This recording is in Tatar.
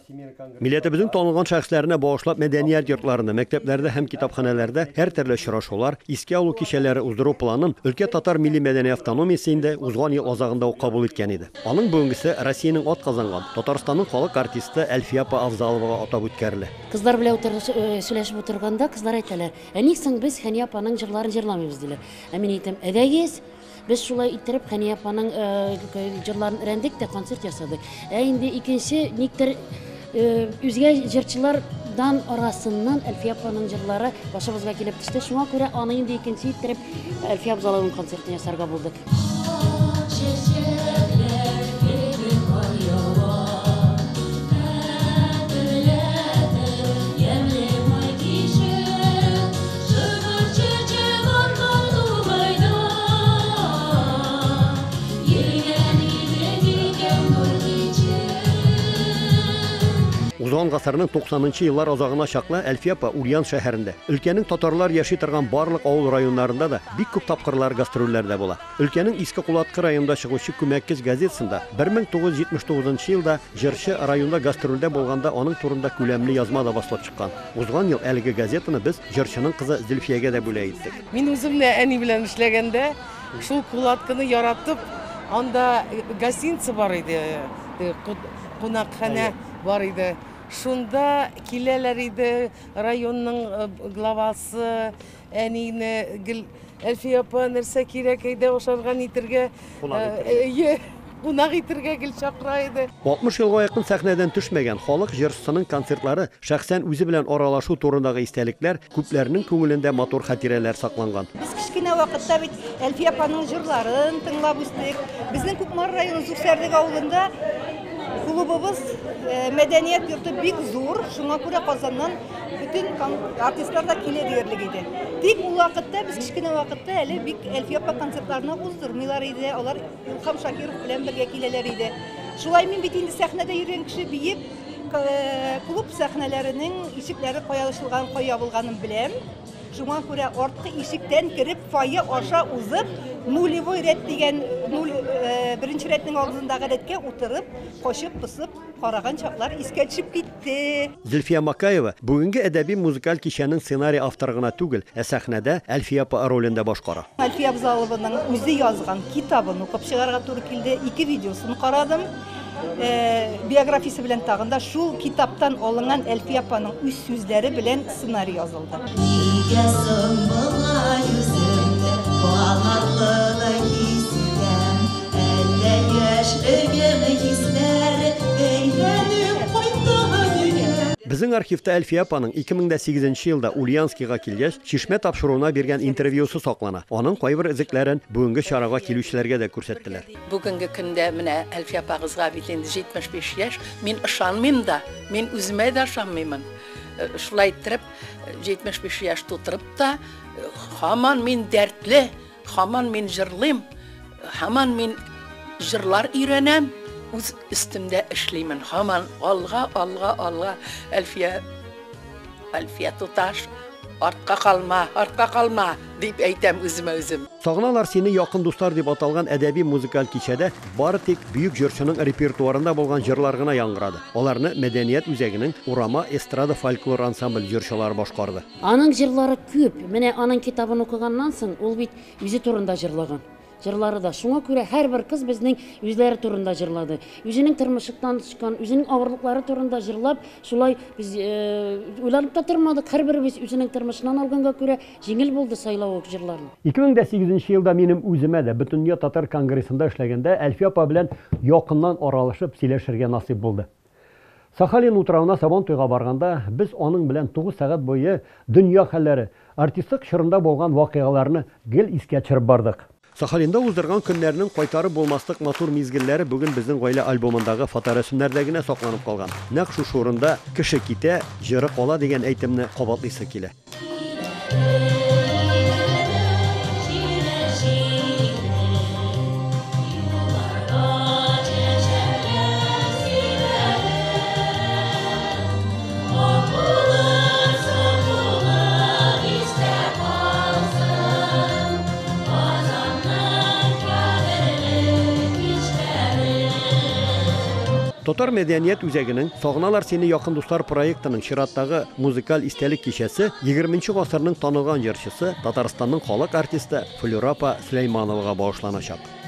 Милләтебезнең танылган шәхесләренә багышлап мәдәният йортларында, мәктәпләрдә һәм китапханәләрдә һәртөрле очрашулар, искә алу кичәләре уздыру планын өлкә татар милли-мәдәни автономиясе инде узган ел азагында ук кабул иткән иде. Аның бүгенгесе Россиянең атказанган, Татарстанның халык артисты Әлфия апа Авзаловага атап үткәрелә. Кызлар белән сөйләшеп утырганда, кызлар әйтәләр, ә ник соң без Хәния апаның җырларын җырламыйбыз, диләр. Ә мин әйтәм, әйдәгез, без шулай иттереп Хәния апаның җырларын өйрәндек тә концерт ясадык. Ә инде икенче никтер үзгә җырчылардан арасыннан Әлфия апаның җырлары башыбызга килеп төште. Шуңа күрә аны инде икенче иттереп Әлфия Абзалованың концертын ясарга булдык. Узган гасырның 90нчы еллар азагына чаклы Әлфия апа Ульян шәһәрендә, өлкәнең татарлар яши торган барлык авыл районнарында да бик күп тапкырлар гастрольләрдә була. Өлкәнең Иске Кулаткы районында чыгучы Күмәккез газетасында 1979 елда җырчы районда гастрольдә булганда аның турында күләмле язма да басылып чыккан. Узган ел әлеге газетаны без җырчының кызы Зөлфиягә дә бүләк иттек. Мин үзем дә әни белән эшләгәндә шул Кулаткыны яратып, анда гостиница бар иде, кунакханә бар иде. Шунда киләләр иде районның главасы, әнине гел Әлфия апа нәрсә кирәк, әйдә ашарга нитергә, кунак итергә гел чакыра иде. 60 елга якын сәхнәдән төшмәгән халык җырчысының концертлары, шәхсән үзе белән аралашу турындагы истәлекләр күпләрнең күңелендә матур хатирәләр сакланган. Без кечкенә вакытта бит Әлфия апаның җырларын тыңлап үстек. Безнең Кукмара районы Зур Сәрдек авылында клубыбыз, мәдәният йорты бик зур, шуңа күрә Казаннан бөтен артистлар да килә диярлек иде. Тик ул вакытта, без кечкенә вакытта әле бик Әлфия апа концертларына уздырмыйлар иде, алар Илһам Шакиров белән бергә киләләр иде. Шулай мин бит инде сәхнәдә йөргән кеше биеп, клуб сәхнәләренең ишекләре кая ачылган, кая ябылганын беләм. Шуңа күрә арткы ишектән кереп, фойе аша узып, нулевой рәт дигән нуль, беренче рәтнең алдындагы рәткә утырып, качып посып караган чаклар искә төшеп китте. Зөлфия Макаева бүгенге әдәби музыкаль кичәнең сценарий авторы гына түгел, ә сәхнәдә Әлфия апа ролен дә башкара. Әлфия Абзалованың үзе язган китабын укып чыгарга туры килде, 2 видеосын карадым. Биографиясе белән тагын да шул китаптан алынган Әлфия апаның үз сүзләре белән сценарий язылды. Нигә соң болай үземне канатлылы хис итәм, әллә яшьлегем хисләре әйләнеп кайта микән? Безнең архивта Әлфия апаның 2008 елда Ульяновскига килгәч, Чишмә тапшыруына биргән интервьюсы саклана. Аның кайбер эзлекләрен бүгенге чарага килүчеләргә дә күрсәттеләр. Бүгенге көндә менә Әлфия апагызга бит инде 75 яшь, мин ышанмыйм да, мин үземә дә ышанмыймын. Шулай иттереп 75 яшь тутырып та, һаман мин дәртле, һаман мин җырлыйм, һаман мин җырлар өйрәнәм, үз өстемдә эшлимен. Һаман алга, алга, алга. Әлфия, Әлфия туташ, артка калма, артка калма, дип әйтәм үземә үзем. Сагыналар сине якын дуслар дип аталган әдәби музыкаль кичәдә бары тик бөек җырчының репертуарында булган җырлар гына яңгырады. Аларны мәдәният үзәгенең Урама эстрада фольклор ансамбль җырчылары башкарды. Аның җырлары күп. Менә аның китабын укыганнан соң ул бит үзе турында җырлаган. Җырлары да. Шуңа күрә һәрбер кыз безнең үзләре турында җырлады. Үзенең тормышыннан төшкән, үзенең авырлыклары турында җырлап, шулай без уйланып та тормадык. Һәрберебез үзенең тормышыннан алганга күрә җиңел булды сайлау җырларны. 2008 елда минем үземә дә Бөтендөнья татар конгрессында эшләгәндә Әлфия апа белән якыннан аралашып сөйләшергә насыйп булды. Сахалин утравына Сабан туйга барганда без аның белән 9 сәгать буе дөнья хәлләре, артистлык чорында булган вакыйгаларны гел искә төшереп бардык. Сахалинда уздырган көннәрнең кайтарып булмаслык матур мизгелләре бүген безнең гаилә альбомындагы фоторәсемнәрдә генә сакланып калган. Нәкъ шушы урында кеше китә, җыры кала дигән әйтемне кабатлыйсы килә. Татар мәдәният үзәгенең Сагыналар сине якын дуслар проектының чираттагы музыкаль истәлек кичәсе 20 гасырның танылган җырчысы, Татарстанның халык артисты Флюра апа Сөләймановага багышланачак.